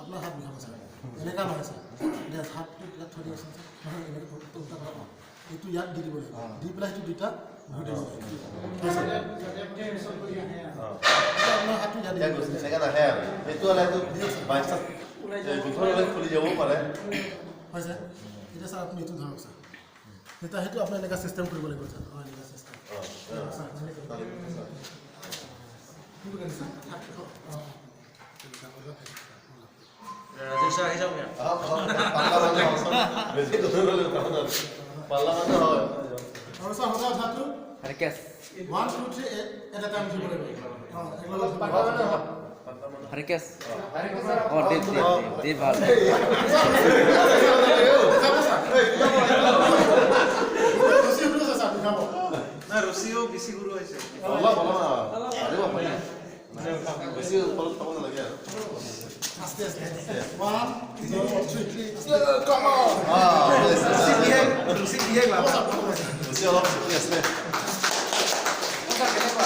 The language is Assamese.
আপোনাৰ হাত বিষাব ছাৰ। এনেকুৱা নহয় ছাৰ। দে, হাতটো ইয়াত থৈ দিয়কচোন ছাৰ। নহয়, এনেকৈ উল্টা কৰা। অঁ, এইটো ইয়াত দি দিব লাগিব। দি পেলাই সেইটো দুইটা ধৰি দিব লাগিব। হয় ছাৰ। এতিয়া আপোনাৰ হাতটো ইয়াত দি এতিয়া দিব গৈছে। লাগিব। এনেকৈ নাহে আৰু সেইটো হ'লে এইটো বাই চান্স ভিতৰত হ'লে খুলি যাবও পাৰে। হয় ছাৰ। এতিয়া ছাৰ, আপুনি এইটো ধৰক ছাৰ। তেতিয়া সেইটো আপোনাৰ এনেকুৱা চিষ্টেম কৰিব লাগিব ছাৰ। অঁ, এনেকুৱা চিষ্টেম ছাৰ, এনেকৈ। কি বুলি ছাৰ? অঁ, অলপ। ৰাজেশ ছাৰ আহি যাওক ইয়াত। আহক, আহক। পাল্লা মানুহ আহকচোন। বেছি দূৰলৈ যাব নালাগে। পাল্লা মানুহ হয়। আৰু ছাৰ, সদায় উঠাটো আৰে কেছ। ওৱান, টু, থ্ৰী, এটা টাইম উঠিব লাগিব। অঁ, একেলগে উঠিব লাগিব। আৰে কেছ। অঁ, দে দে দে, ভাল। যাব ছাৰ। ৰছী সৰু আছে ছাৰ, বিষাব। নাই, ৰছীও বেছি সৰু হৈছে। অলপ অলপ পাৰিব, পাৰিব। বেছি ওপৰত খাব নালাগে আৰু। আস্তে আস্তে। One, two, three, come on. ৰছী দিয়ে, ৰছী দিয়ে। হ'ব ছাৰ, হ'ব ছাৰ। বেছি অলপ চুটি আছে। কেনেকুৱা?